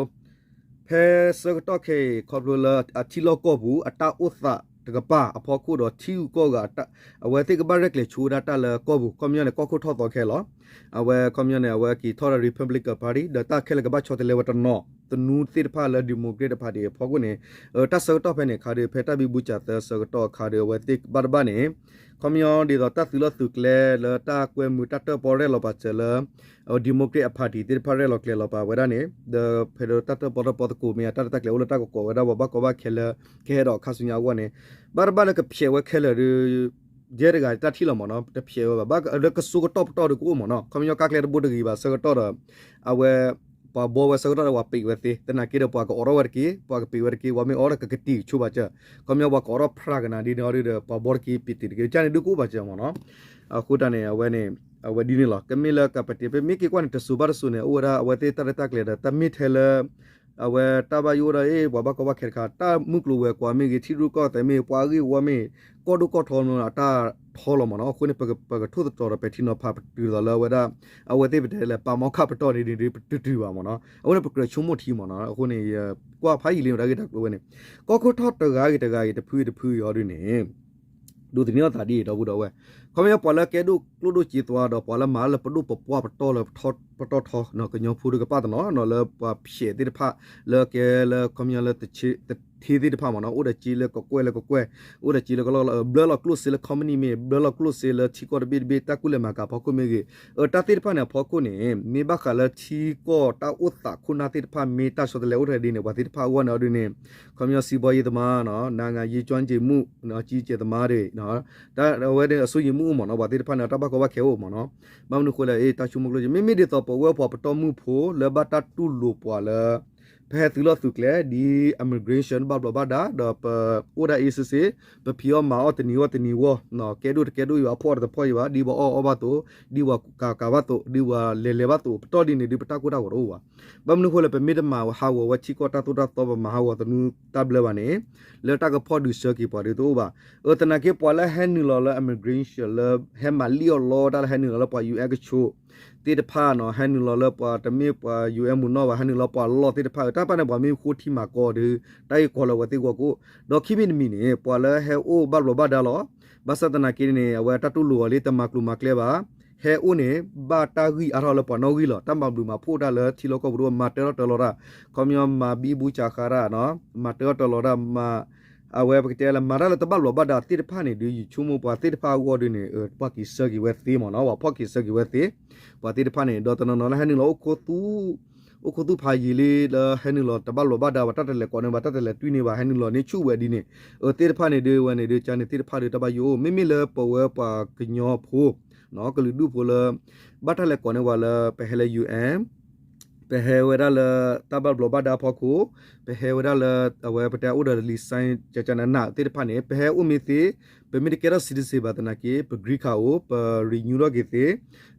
ဖဲဆၢကတီၢ်ခဲအံၤ ခီဖျိလၢအထံလီၢ်ကီၢ်ပူၤ အတၢ်အိၣ်သးတကပၤအဖီခိၣ်ဒီး ထံဂုၤကီၢ်ဂၤ အဝဲသ့ၣ်ကဘၣ်ရဲၣ်ကျဲၤဆိဝဲဒၣ်တၢ်လၢကီၢ်ပူၤ ခီပညီန့ၣ် ကီၢ်ခိၣ်ထီၣ်သီခဲလီၤ. အဝဲခီပညီန့ၣ် အဝဲက့ၤထီၣ်ဒီး Republican Party ဒီးတၢ်ခဲလၢာ်ကဘၣ်ဆီတလဲဝဲတနီၤ သနူသ့ၣ်တဖၣ်လၢ Democrat Party အဖီခိၣ်န့ၣ် တၢ်ဆၢကတီၢ်ဖဲန့ၣ်အခါဒီး ဖဲတၢ်ဘံဘူစၢ်သၢဆၢကတီၢ်အခါဒီး အဝဲသ့ၣ်ဘၣ်တဘၣ်န့ၣ် ခီပညီဒ်သိးတၢ်သုးလီၢ်သုးကျဲလၢတၢ်ကွဲမုာ်တၢ်တၢၣ်ပီၣ်ရဲၣ်လီၤပာ်စၢၤလၢ Democrat Party သ့ၣ်တဖၣ်ရဲၣ်လီၤကျဲၤလီၤပာ်ဝဲဒၣ်န့ၣ် ဒီးဖဲဒီးတၢ်တၢၣ်ပီၣ်တၢၣ်ပီသကိးမ့ၢ်ဧါ တၢ်ရဲၣ်တၢ်ကျဲၤအိၣ်လၢတၢ်ကကိးဝဲဒၣ်ပှၤဘၣ်ကီဘၣ်ခဲလၢ ကဟဲဒီးခါဆူညါအဂီၢ်န့ၣ် ဘၣ်တဘၣ်လၢကဖျဲးဝဲခဲလၢာ်ဒီး ယဲတဂၤတၢ်ထံၣ်လီၤမ့ၢ်နီၤ တဖျဲးဝဲဘၣ် ဘၣ်လၢကစိကတီၢ်ပတီၢ်ဒီးကအိၣ်မ့ၢ်နီၤ ခီပညီကါကျဲတဘိတဂ့ၤဘၣ်ဆၢကတီၢ်ဒီး အဝဲ ပှၤဘီဝဲဆၢကတီၢ်ဒီးပှၤပံးဝဲသ့ သနာ်က့ဒီးပှၤကအိးထီၣ်ဝဲတက့ၢ် ပှၤကပံးဝဲတက့ၢ် ပှၤမ့ၢ်အိးထီၣ်ကကတံၢ်ကဆိဘၣ်စၢၤ ခီပညီပှၤကအိးထီၣ်ဖြးကနၤဒ်န့ၣ်အီၤဒီး ပှၤဘီတက့ၢ်ပံးတ့ၢ်တက့ၢ် ကန့ၣ်ဒုကအိၣ်ဘၣ်စၢၤမ့ၢ်နီၤ အဃိတၢ်န့ၣ် အဝဲန့ၣ် အဝဲဒ်န့ၣ်လီၤ ကမ့ၢ်လၢကပတ့ၢ် ပမ့ၢ်က့ၤကွၢ်န့ၣ် တစိၤဘၣ်တစိၤန့ၣ် အိၣ်ဝဲဒၣ် အဝဲသ့ၣ်တၢ်ရဲၣ်တၢ်ကျဲၤဒီး တၢ်မ့ၢ်ထဲလၢ အဝဲတၢ်ဘၣ်ယိၣ်အိၣ်ဒီး အ့ၣ် ပှၤဘၣ်ကီဘၣ်ခဲတခါ တၢ်မုၢ်ကျိၤဝဲၤကွာ်မ့ၢ်ဂ့ၤ ထံရူၢ်ကီၢ်သဲးမ့ၢ်ဂ့ၤ ပှၤအဂ့ၢ်အဝီမ့ၢ်ဂ့ၤ ကီၢ်ဒိၣ်ကီၢ်ထီမ့ၢ်အတၢ်ထီလီၤမ့ၢ်နီၤ အဃိန့ၣ် ပကထိၣ်သတြီၤဒီးပဲာ်ထံနီၤဖးပတုၤသိးလၢအဝဲဒၣ် အဝဲသ့ၣ်ပတဲလၢ ပာ်မီခၣ်ပတီၢ်န့ၣ်ဒ်န့ၣ် ပတုၤတုၤဘၣ်မ့ၢ်နီၤ အဃိန့ၣ် ပကြၢးဆိကမိၣ်ထံမ့ၢ်နီၤ အဃိန့ၣ် ယကွၢ်ဖးယံာ်လံမ့ၢ်တၢ်ဂ့ၢ်တၢ်ကျိၤဝဲန့ၣ် ကီၢ်ခိၣ်ထီၣ်တဂၤဂ့ၤတဂၤဂ့ၤ တဖုဂ့ၤတဖုဂ့ၤအီၤဒ်န့ၣ် ဒိးသန့ၤအသးဒ်အံၤ ဒီပုၢ်ဒီဝဲၢ် ခီပညီပှၤလၢကဲဒိၣ်ကျိၣ်ဒိၣ်စ့သွါဒီး ပှၤလၢမၤလၢပဒိၣ်ပပှၢ်ပတီၢ်လၢပတီၢ်ထီ ကညီဖိဒီးကပၣ်တနီၤနီၤ လၢပှၤဖျဲးသ့ၣ်တဖၣ် လၢကဲလၢခီပညီလၢ တထ့သ့ၣ်တဖၣ်မ့ၢ်နီၤ အိၣ်ဒီးစ့လၢကကွဲၢ်လၢကကွဲၢ် အိၣ်ဒီးစ့လၢကလီကလီ ဘျၢလီၤကျိၣ်စ့လၢ company မ့ၢ် ဘျၢလီၤကျိၣ်စ့လၢထံကီၢ်တဘ့ၣ်တဘ့ၣ် တၢ်ကူၣ်လဲၤမၤကၤအဖီခိၣ်မ့ၢ်ဂ့ၤ အတၢ်သ့ၣ်တဖၣ်န့ၣ်အဖီခိၣ်န့ၣ် မ့ၢ်ဘၣ်ဃးလၢထံကီၢ်တၢ်အိၣ်သးခိၣ်နၢ်သ့ၣ်တဖၣ် မ့ၢ်တၢ်ဆီတလဲအိၣ်ထဲဒ်န့ၣ် ပှၤသ့ၣ်တဖၣ်အဂီၢ်န့ၣ်အီၤဒ်န့ၣ် ခီပညီ စီးပွားရေးသမားနီၤ နိုင်ငံရေးကျွမ်းကျင်မှု ကြီးကြပ်သမားတွေ အဝဲန့ၣ် အစိုးရိမ်မှုမ့ၢ်နီၤ ပှၤသ့ၣ်တဖၣ်န့ၣ် တၢ်ဘၣ်ကီဘၣ်ခဲအိၣ်မ့ၢ်နီၤ ဘၣ်မနုၤအဃိလဲၣ် အ့ၣ် တၢ်ဆိကမိၣ်ကျိၣ်စ့ မ့မ့ၢ်ဒ်သိးပဝဲပှၤပတီၢ်မုၢ်ဖိလၢဘၣ်တၢ်တူၢ်လိာ်ပှၤလၢ ပဟဲသုးလီၢ်သုးကျဲ ဒ် immigration ဘၣ်ဘျီးဘၣ်ဒါ ဒီးပအိၣ်ဒၣ်အ့ၣ်စ့ၢ်စ့ၢ်, ပဖံးအီၣ်မၤအီၣ်တနံၤဂီၢ်တနံၤဂီၢ်, ကဲဒိၣ်တကဲဒိၣ်ယွၤ အဖှီၣ်တဖှီၣ်ယွၤ, ဒ်ပှၤအီၣ်အီဘၣ်သိး, ဒ်ပှၤကၤကၤဘၣ်သိး, ဒ်ပှၤလဲၤလဲၤဘၣ်သိး, ပတီၢ်ဒ်န့ၣ်ဒုး ပတၢ်ကိၢ်တၢ်ဂီၤတအိၣ်ဘၣ်. ဘၣ်မနုၤအဃိလဲၣ် ပမ့ၢ်တမၤဟးဂီၤဝဲထံကီၢ်တၢ်သိၣ်တၢ်သီ ပမၤဟးဂီၤသနူတၢ်ဘျၢဘၣ်န့ၣ် လၢတၢ်ကဖီၣ်ဒုးဆၢက့ၤပှၤဒုးတအိၣ်ဘၣ်. အသနာ်က့ ပှၤလၢဟဲနုာ်လီၤလၢ immigration လၢဟဲမၤလံၣ်အီၣ်လီတၢ်လၢဟဲနုာ်လီၤလၢပှၤ ယူၣ်အဲၣ် ကဆိးသ့ၣ်တဖၣ်နီၤ, ဟဲနုာ်လီၤလၢပှၤတမ့ၢ်ပှၤ ယူၣ်အဲၣ် မုၢ်နီၢ်ဘၣ်, ဟဲနုာ်လီၤပှၤလီၢ်သ့ၣ်တဖၣ်အံၤ တၢ်တဖၣ်န့ၣ် ပှၤမ့ၢ်ဃိထံမၤကီၢ်ဒီး တၢ်ဂ့ၢ်ကီလၢအဝဲသ့ၣ်ဂီၢ်ကအိၣ်, ဒီးခံမံၤတမံၤန့ၣ် ပှၤလၢဟဲအိၣ်ဘၣ်ဘျီးဘၣ်ဒါလီၤ. ဘၣ်ဆၣ်သနာ်က့န့ၣ် အဝဲတၢ်တူၢ်လိာ်အီၤလံ တမၤကျိၤမၤကျဲဘၣ်, ဟဲအိၣ်န့ၣ် ဘၣ်တၢ်ဂံၢ်အါထီၣ်လၢပှၤနီၣ်ဂံၢ်လီၤ. တၢ်မၤဘျုးမၤဖှိၣ်တၢ်လၢထံလီၢ်ကီၢ်ပူၤတအိၣ်, မၤတၢထီၣ်တၢလီၤတၢ်, ခီပညီမၤဘံဘူစးဃါတၢ်, မၤတၢထီၣ်တၢလီၤတၢ်, မၤ အဝဲပကတဲလၢ မၤတၢ်လၢတဘၣ်ဘျီးဘၣ်ဒါသ့ၣ်တဖၣ်န့ၣ်ဒုး ယဆိကမိၣ်ပှၤသ့ၣ်တဖၣ်အဂီၢ်ဒုးန့ၣ် ပှၤက့ၤဆၢက့ၤဝဲသ့မ့ၢ်နီၤ, ပှၤဖီၣ်က့ၤဆၢက့ၤဝဲသ့, ပှၤသ့ၣ်တဖၣ်န့ၣ် ဒီးတနီၤနီၤလၢဟဲနုာ်လီၤ အိၣ်ခိၣ်သူၣ်ဖးယံာ်လံလၢဟဲနုာ်လီၤတဘၣ်ဘျီးဘၣ်ဒါဘၣ်, တၢ်တလဲၤကိးန့ၢ်ဘၣ်, တၢ်တလဲၤတွံၢ်န့ၢ်ဘၣ်, ဟဲနုာ်လီၤန့ၢ်ဆူၣ်ဝဲဒ်န့ၣ် အသ့ၣ်တဖၣ်န့ၣ်ဒုး ဝဲန့ၣ်ဒုး ကန့ၣ်သ့ၣ်တဖၣ်ဒုး တၢ်ဘၣ်ယိၣ်အိၣ်, မ့မ့ၢ်လၢပဝဲပှၤကညီဖိ ကလုာ်ဒူၣ်ဖိလၢ ဘၣ်တၢ်လဲၤကိးန့ၢ်ပှၤလၢ ပဟဲလၢ ယူၣ်အဲၣ် ပဟဲဝဲဒၣ်လၢတၢ်ဘၣ်ဘျီးဘၣ်ဒါဖီခိၣ်, ပဟဲဝဲဒၣ်လၢ အဝဲပတဲအိၣ်ဒီး လံာ်စဲကနနး သ့ၣ်တဖၣ်န့ၣ် ပဟဲအိၣ်မ့ၢ်သ့, ပမ့ၢ်တကဲထီၣ် citizen ဘၣ်သနာ်က့ ပ green card အိၣ်, ပ renew ထီၣ်က့ၤသ့,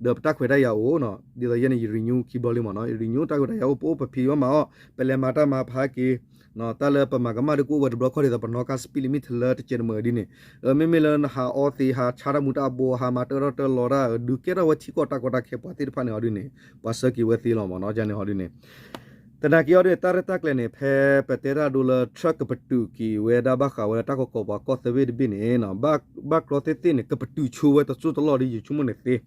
ဒီးပတၢ်ခွဲးတၢ်ယာ်အိၣ်နီၤ, ဒ်သိးယဲန့ၣ် ယ renew ခံဘျီလံမ့ၢ်နီၤ, ယ renew တၢ်ခွဲးတၢ်ယာ်အိၣ်, ပအိၣ်ပဖံးအီၣ်မၤအီၣ်, ပလဲၤမၤတၢ်မၤဖးက့ၤ တၢ်လၢပမၤကမၣ်ဒုးကအိၣ်ဝဲတဘျီခီၣ်ဒ်သိး ပနီၣ်ကါ speed limit လၢတစဲးတမုာ်ဒ်န့ၣ်, မ့မ့ၢ်လၢနဟးအီသံး ဟးဆါတၢ်မူၤတၢ်ဘိ ဟးမၤတၢထီၣ်တၢလီၤတၢ် ဒုးကဲထီၣ်ဝဲထံကီၢ်တၢ်ကီတၢ်ခဲ ပှၤသ့ၣ်တဖၣ်န့ၣ်အီၤဒ်န့ၣ် ပှၤဆၢက့ၤဝဲသ့လီၤမ့ၢ်နီၤ, ကန့ၣ်အီၤဒ်န့ၣ် သနာ်က့အီၤဒ်န့ၣ် တၢ်ရဲၣ်တၢ်ကျဲၤန့ၣ် ဖဲပတဲတၢ်ဒိလၢ Trump ကပတုာ်က့ၤဝဲဒၣ်ဘၣ်ဃးဝဲဒၣ်တၢ်ကီကီးပှၤကီၢ်သၢဘ့ၣ်တဘ့ၣ်န့ၣ် ဘၣ်ကျီသ့ၣ်သ့ၣ်န့ၣ် ကပတုာ်ဆိဝဲတစိၢ်တလီၢ်ဒ်ယဆိကမိၣ်န့ၣ်သ့,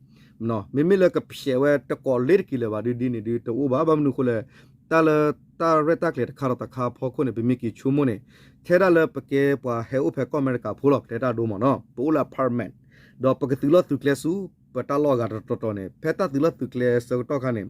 မ့မ့ၢ်လၢကဖျဲးဝဲတကိးလ့ၤတက့ၤလၢၤဘၣ်ဒ်ဒ်န့ၣ်ဒုးတအိၣ်ဘၣ်. ဘၣ်မနုၤအဃိလဲၣ်, တၢ်လၢတၢ်ရဲၣ်တၢ်ကျဲၤတခါဒီးတခါအဖီခိၣ်န့ၣ် ပမ့ၢ်က့ၤဆိကမိၣ်န့ၣ် ထဲဒၣ်လၢပကဲပှၤဟဲအိၣ်ဖဲကီၢ်အမဲရကၤဖိလီၤ, ပတဲတၢ်ဒိမ့ၢ်နီၤ, ပအိၣ်လၢ apartment ဒီးပကသုးလီၢ်သုးကျဲဆူ ပတၢ်လီၢ်အဂၤတတီၤတီၤန့ၣ် ဖဲတၢ်သုးလီၢ်သုးကျဲဆၢကတီၢ်ခါန့ၣ်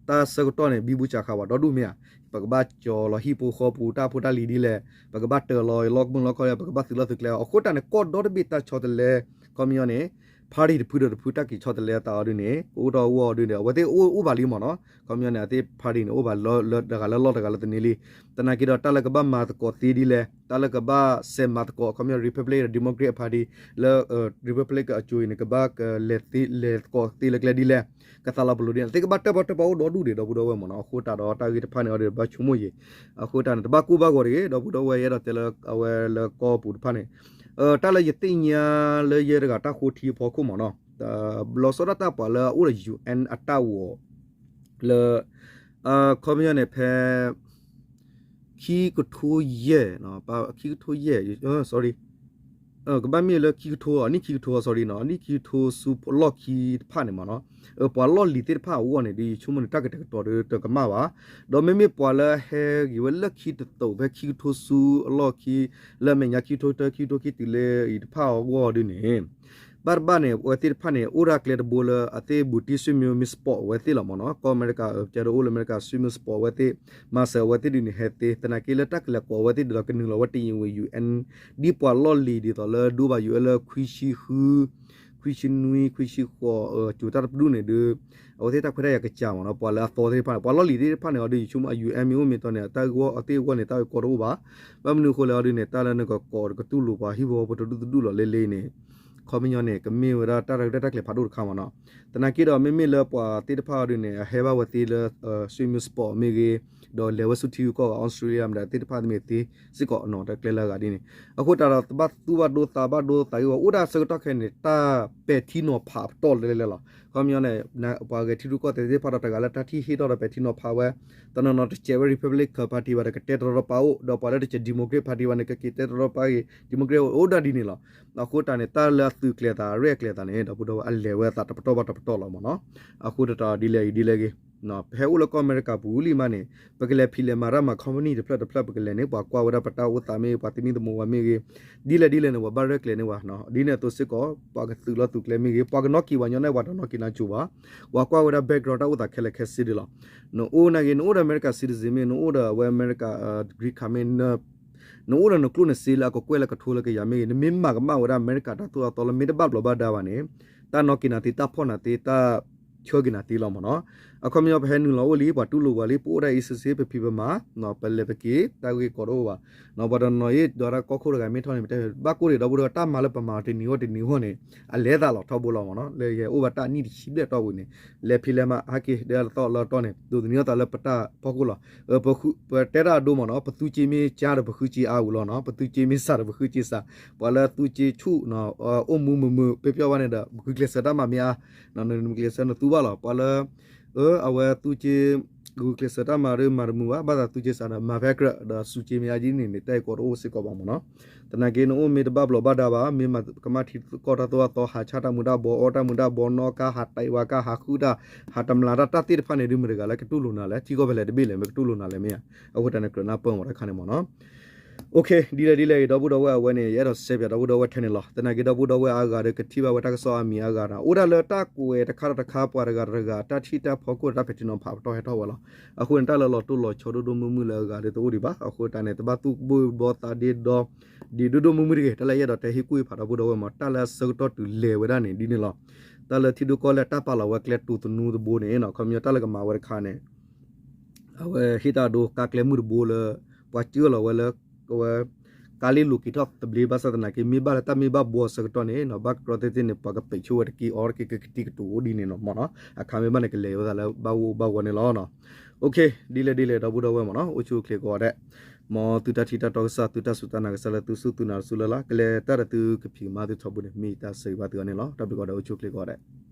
တၢ်ဆၢကတီၢ်န့ၣ် ဘံဘူစးဃါဝဲဒီဒူၣ်မ့ၢ်ဧါ, ပကဘၣ်ကၠီၤလီၤဟံၣ်ဖိဃီဖိ တၢ်ဖိတၢ်လံၤဒ်လဲၣ်, ပကဘၣ်တၢၤလီၤလီၢ်ကမုၢ်လီၢ်ခီလဲၣ်, ပကဘၣ်သုးလီၢ်သုးကျဲ အဃိတၢ်န့ၣ် ကီၢ်ဒီတဘ့ၣ်တၢ်ဆီတလဲ ခီပညီန့ၣ် party တဖုဒီးတဖုတၢ်က့ၤဆီတလဲအသးအီၤဒ်န့ၣ် ကအိၣ်ထီၣ်အဂီၢ်အီၤဒ်န့ၣ် အဝဲသ့ၣ်အိၣ်အိၣ်ဘၣ်လံမ့ၢ်နီၤ, ခီပညီန့ၣ် အသ့ၣ် party န့ၣ် အိၣ်ဘၣ်လၢတဂၤလၢလီၢ်တဂၤလၢတန့ၢ်လံ, သနာ်က့ဒီး တၢ်လၢကဘၣ်မၤသကိးသ့ဒ်လဲၣ်, တၢ်လၢကဘၣ်စဲးမၤသကိး ခီပညီ Republic Democrat Party လၢ Republic အစိၤအံၤန့ၣ် ကဘၣ်လဲၤသကိးသ့လၢကျဲဒ်လဲၣ်, ကသးလီၤပလိာ်ဒ်န့ၣ် သ့ၣ်ကဘၣ်တၢၣ်ပီၣ်တၢၣ်ပီၣ်အိၣ်ဒီဒူၣ်ဒံး ဒီပုၢ်ဒီဝဲၢ်မ့ၢ်နီၤ, အဃိတၢ်ဒီးတၢ်ဂ့ၢ်တဖၣ်န့ၣ်အီၤဒီးဘၣ်ဆိကမိၣ်ယံၤ, အဃိတၢ်န့ၣ် တဘၣ်ကိၢ်ဘၣ်ဂီၤတဂ့ၤ ဒီပုၢ်ဒီဝဲၢ် ယအဲၣ်ဒိးတဲလၢအဝဲလၢကီၢ်ပူၤတဖၣ်န့ၣ် တၢ်လၢယသ့ၣ်ညါလၢယဲတဂၤတၢ်ဃိထံအဖီခိၣ်မ့ၢ်နီၤ, ဘျီစီၤဒၣ်တၢ်ပှၤလၢအအိၣ်ဒီး ယူၣ်အဲၣ် အတၢ်ဂီၤ လၢ ခီပညီန့ၣ် ဖဲ ခံကထိယဲၢ်, ခံကထိယဲၢ်, sorry, ကဘၣ်မ့ၢ်လၢခံကထိ အနံၣ်ခံကထိ sorry နီၤ, အနံၣ်ခံကထိဆူလီၢ်ခံတဖၣ်န့ၣ်မ့ၢ်နီၤ, ပှၤလီၢ်လံၤသ့ၣ်တဖၣ်အဂီၢ်န့ၣ် ဒ်ယဆိကမိၣ်န့ၣ် တၢ်ကတဲာ်ကတီၤဒီးတကမၣ်ဘၣ်, ဒီးမ့မ့ၢ်ပှၤလၢဟဲဂ့ၤဝဲလၢခံတသိး ဖဲခံကထိဆူအလီၢ်ခံ လၢအမဲာ်ညါခံကထိတၢ ခံကထိခံတုၤလၢအံၤတဖၣ်အဂီၢ်ဒ်န့ၣ် ဘၣ်တဘၣ်န့ၣ် အဝဲသ့ၣ်တဖၣ်န့ၣ် အိၣ်ဒၣ်ကျဲတဘိလၢအသ့ၣ်ဘူးတံၢ် ဆွေမျိုး မ့ၢ် support အဝဲသ့ၣ်လီၤမ့ၢ်နီၤ, ကီၢ်အမဲရကၤ ကဲဒီးအိၣ်လၢအမဲရကၤ ဆွေမျိုး support အဝဲသ့ၣ် မၤစၢၤအဝဲသ့ၣ်ဒ်န့ၣ် ဟဲသ့, သနာ်က့လၢတၢ်ကလဲၤကိးအဝဲသ့ၣ်ဒ်သိးကနုာ်လီၤဝဲ တယံာ်ဝံၤ ယူၣ်အဲၣ် ဒ်ပှၤလီၢ်လံၤဒ်သိးလၢဒိဘၣ်ယိၣ်လၢခွံဆံဃု ခွံဆံနွံ ခွံဆံဃိး ကၠိၤတၢ်တပဒူၣ်န့ၣ်ဒီး အဝဲသ့ၣ်တၢ်ခွဲးတၢ်ယာ်ကစၢ်မ့ၢ်နီၤ, ပှၤလၢအသီသ့ၣ်တဖၣ်န့ၣ် ပှၤလီၢ်လံၤသ့ၣ်တဖၣ်န့ၣ်အီၤဒီး ယဆိကမိၣ် ယူၣ်အဲၣ် မ့ၢ်အိၣ်မ့ၢ်တီန့ၣ် တၢ်ဂီၢ်အသ့ၣ်အဂီၢ်န့ၣ် တၢ်ဂ့ၢ်ကီတအိၣ်ဘၣ်, ဘၣ်မနုၤအဃိလဲၣ်အီၤဒ်န့ၣ် တၢ်လၢနကကိးကတူၢ်လိာ်ပှၤဟံၣ်ဖိဃီဖိတဒူၣ်တဒူၣ်လီၤလၢလ့န့ၣ် ခီပညီန့ၣ် ကမ့ၢ်ဝဲဒၣ်တၢ်ရဲၣ်တၢ်ကျဲၤဖးဒိၣ်တခါမ့ၢ်နီၤ, သနာ်က့ဒီးမ့မ့ၢ်လၢပှၤသ့ၣ်တဖၣ်အီၤဒ်န့ၣ် အဟဲဘၣ်ဝဲသ့လၢ ဆွေမျိုး support မ့ၢ်ဂ့ၤ, ဒီးလဲၤဝဲဆူထံဂုၤကီၢ်ဂၤ Australia မ့ၢ်ဒီးသ့ၣ်တဖၣ်မ့ၢ်သ့စ့ၢ်ကီးနီၤ, တၢ်ကျဲလၢအဂၤဒ်န့ၣ်, အဃိတၢ်ဒီးဘၣ်သူၣ်ဘၣ်ဒိသးဘၣ်ဒိသးဂ့ၤဝဲ အိၣ်ဒၣ်ဆၢကတီၢ်ခဲအံၤန့ၣ် တၢ်ပဲာ်ထံနီၤဖးအပတီၢ်လဲၤလဲၤလီၤ, ခီပညီန့ၣ် ပှၤဂဲၤထံရူၢ်ကီၢ်သဲးသ့ၣ်တဖၣ်ဒီးတဂၤလၢတၢ်ထံၣ်ဟ့ၣ်ထီၣ်ဒီးပဲာ်ထံနီၤဖးဝဲ, တနီၤနီၤတစဲးဝဲ Republican Party ဘၣ်ဒီးကတဲတရီတပါအိၣ်, ဒီးပှၤလၢတစဲး Democrat Party ဘၣ်န့ၣ် ကက့ၤတဲတရီတပါဂ့ၤ Democrat အိၣ်ဒၣ်ဒ်န့ၣ်လီၤ, အဃိတၢ်န့ၣ် တၢ်လၢအသုးကျဲၤသး အရဲၣ်ကျဲၤသးန့ၣ် ဒီပုၢ်ဒီဝဲၢ် အလဲၤဝဲအသးတပတီၢ်ဘၣ်တပတီၢ်လီၤမ့ၢ်နီၤ, အဃိတၢ်ဒ်လဲၣ်ဂ့ၤဒ်လဲၣ်ဂ့ၤ ပဟဲအိၣ်လၢကီၢ်အမဲရကၤပူၤလံမးန့ၣ် ပကလဲၤဖံးလဲၤမၤတၢ်မၤ company တဖျၢၣ်တဖျၢၣ် ပကလဲၤန့ၣ် ပှၤကွၢ်ဝဲဒၣ်ပတၢ်အိၣ်သးမ့ၢ်ဂ့ၤ ပှၤသမံသမိးဝဲမ့ၢ်ဂ့ၤ, ဒ်လဲၣ်ဒ်လဲၣ်န့ၣ် ပှၤဘၣ်ရဲၣ်ကျဲၤန့ၢ်ဝဲ, ဒ်န့ၣ်အသိးစ့ၢ်ကီး ပှၤကသုးလီၢ်သုးကျဲမ့ၢ်ဂ့ၤ ပှၤကနီၣ်က့ၤပှၤညီန့ၣ် ပှၤတနီၣ်က့ၤပှၤညီန့ၣ်ဘၣ်, ပှၤကွၢ်ဝဲဒၣ် background တၢ်အိၣ်သးခဲလၢာ်ခဲဆ့ဒ်လီၤ, နအိၣ်နာ်က့ နအိၣ်ဒီးအမဲရကၤ citizen မ့ၢ် နအိၣ်ဒီးအဝဲအမဲရကၤ green card မ့ၢ် နအိၣ်ဒီးနကျိၣ်နစ့လၢအကကွဲၢ်လၢကထိလၢကယၤမ့ၢ်ဂ့ၤ နမ့ၢ်မၤကမၣ်ဝဲဒၣ်အမဲရကၤတၢ်သိၣ်တၢ်သီလၢမ့ၢ်တဘၣ်ဘျီးဘၣ်ဒါဘၣ်န့ၣ် တၢ်နီၣ်က့ၤနၤသ့ တၢ်ဖီၣ်နၤသ့ တၢ်ဆှၢက့ၤနၤသ့လီၤမ့ၢ်နီၤ, အခီပညီပဟဲနုာ်လီၤအိၣ်လံ ပှၤတူၢ်လိာ်ပှၤလံ ပအိၣ်ဒၣ်အံၤစ့စ့ ပဖံးပမၤ ပလဲၤပက့ၤ တၢ်ဂ့ၢ်ကီတအိၣ်ဘၣ်. ပှၤတနီၤအံၤ ဒီးတၢ်ကီၢ်ခိၣ်တဂၤမ့ၢ်ထီၣ်န့ၣ် ပတဲဘၣ်ကိၢ်ဒံး ဒီပုၢ်ဒီဝဲၢ် တၢ်မၤလၢပမၤတနံၤဂီၢ်တနံၤဂီၢ်န့ၣ် အလဲၤသးလီၤထီဘိလီၤမ့ၢ်နီၤ. လၢယအိၣ်ဘၣ်တၢ်နံၣ်တဆံဘျဲၣ်တီၢ်ပူၤန့ၣ် လဲၤဖံးလဲၤမၤဟဲက့ၤ ဒဲလီၤသီလီၤတီၢ်န့ၣ် ဒိးသန့ၤအသးလၢပတၢ်ဖီခိၣ်လီၤ. ပတဲတၢ်အဒိမ့ၢ်နီၤ ပသူက့မ့ၢ်ကၠါဒီး ပဃုက့အါဝံၤလီၤနီၤ. ပသူက့မ့ၢ်စှၤဒီး ပဃုက့စှၤ. ပှၤလၢသူက့ဆူၣ် အိၣ်မူမုာ်မုာ် ပျီပျီဘၣ်န့ၣ်ဒီး ဂုာ်ကျဲးစၢးတၢ်မၤမ့ၢ်အါ နမ့ၢ်ကျဲးစၢးနသူဘၣ်လီၤ. ပှၤလၢ အဝဲသူက့ ဂုာ်ကျဲးစၢးတၢ်မၤဒီး မၤတမုာ်ဘၣ်, ဘၣ်သးသူက့စှၤဒီး မၤဖဲကြၢးဒီးစူးက့မ့ၢ်အါဒ်န့ၣ်န့ၣ် တၢ်အံၤကီတအိၣ်စ့ၢ်ကီးဘၣ်မ့ၢ်နီၤ. သနာ်က့ နအိၣ်မ့ၢ်တဘၣ်ဘျီးဘၣ်ဒါဘၣ်, မ့ၢ်မၤကမၣ်ထံကီၢ်တၢ်သိၣ်တၢ်သီ, ဟးဆါတၢ်မူၤတၢ်ဘှီး, အီၣ်တၢ်မူၤတၢ်ဘှီး, နီၣ်ကါ, ဟးတဲာ်ဝါကါ, ဟးဃုတၢ်, ဟးတမျးတၢ်, တၢ်သ့ၣ်တဖၣ်န့ၣ် ဒုးမတၤတဂၤလၢကတူၢ်လိာ်နၤလဲၣ်, ထံကီၢ်ဖဲလဲၣ်တဘ့ၣ်လဲၣ် မ့ၢ်ကတူၢ်လိာ်နၤလဲၣ်မ့ၢ်ဧါ. အဃိတၢ်န့ၣ် ကြၢးနၢ်ပၢၢ်မ့ၢ်တခါန့ၣ်မ့ၢ်နီၤ. ဒ်လဲၣ်ဒ်လဲၣ်ဂ့ၤ ဒီပုၢ်ဒီဝဲၢ်အဝဲန့ၣ် ယအဲၣ်ဒိးစဲးပၠးဒီပုၢ်ဒီဝဲၢ်ထဲန့ၣ်လီၤ. သနာ်က့ ဒီပုၢ်ဒီဝဲၢ်အါဂၤဒီး ကထံၣ်ဘၣ်ဝဲတၢ်ကစီၣ်အါမံၤအါဂၤဒီး အိၣ်ဒၣ်လၢတၢ်ကွဲးတခါဒီးတခါ ပှၤတဂၤတဂၤ တၢ်ထံၣ်တၢ်ဖီခိၣ် တၢ်ဖံးတၢ်မၤဖးပတီၢ်ဟဲထီၣ်ဝဲလီၤ. အဃိန့ၣ် တၢ်လၢလီၤတိၢ်လီၤဆီဒိၣ်ဒိၣ်မုၢ်မုၢ်လၢအဂၤဒီးတအိၣ်ဒံးဘၣ်. အဃိတၢ်န့ၣ် တဘၣ်သူၣ်ဘှံးဘှီသးဒ့ဒီ ဒ်ဒိၣ်ဒိၣ်မုၢ်မုၢ်တဂ့ၤ. တၢ်လၢယအဲၣ်ဒိးတဲဟ့ၣ်ကူၣ်ဟ့ၣ်ဖးဒီပုၢ်ဒီဝဲၢ်မ့ၢ် တၢ်လၢအဆၢကတီၢ်တုၤလဲၤဝဲဒၣ်န့ၣ် ဒ်န့ၣ်လီၤ. တၢ်လၢထံဒိၣ်ကီၢ်လဲၢ် တၢ်ပာ်လီၤဝဲကျဲတိၤသနူတဘိန့ၣ် ခီပညီတၢ်လၢကမၤဝဲတခါန့ၣ် အဝဲဟ့ၣ်တၢ်ဒိ ကါကျဲမုၢ်တဘိလၢ ပှၤစၢလီၤဝဲလၢ အဝဲ ကါလ့လိၤက့ၤထီၣ်သဘျ့ ဘၣ်ဆၣ်သနာ်က့ မ့ၢ်ဘၣ်လၢတၢ်မ့ၢ်ဘၣ်ဘှီအဆၢကတီၢ်န့ၣ် ဘၣ်ကရီသ့ၣ်သ့ၣ်န့ၣ် ပှၤကပိတ်ဆိဝဲတက့ၢ် အီတက့ၢ် ကကတံၢ်ကတိၤအိၣ်ဒ်န့ၣ်နီၤမ့ၢ်နီၤ. အခါမ့ၢ်ဘၣ်န့ၣ် ကလဲၤဝဲသးလၢဘၣ်ဂိၢ်ဘၣ်ဂီၤန့ၣ်လီၤ. ဒ်လဲၣ်ဒ်လဲၣ် ဒီပုၢ်ဒီဝဲၢ်မ့ၢ်နီၤ အိၣ်ဆူၣ်အိၣ်ချ့ကိးဂၤဒဲး, မ်သုတၢ်ထံၣ်တၢ်တီကစၢ် သုတၢ်စူၢ်တၢ်နာ်ကစၢ်လၢသုစူၢ်သုနာ်တစူၢ်လၢ်လၢ် ကလဲၤတၢ်ဒီးသုကဖံးကမၤသုထီဘိန့ၣ် မ့ၢ်ယတၢ်ဆၢဂ့ၤဘၣ်သုဂၤန့ၣ်လီၤ. တၢ်ဘျုးကိးဂၤဒဲး အိၣ်ဆူၣ်အိၣ်ချ့ကိးဂၤဒဲး.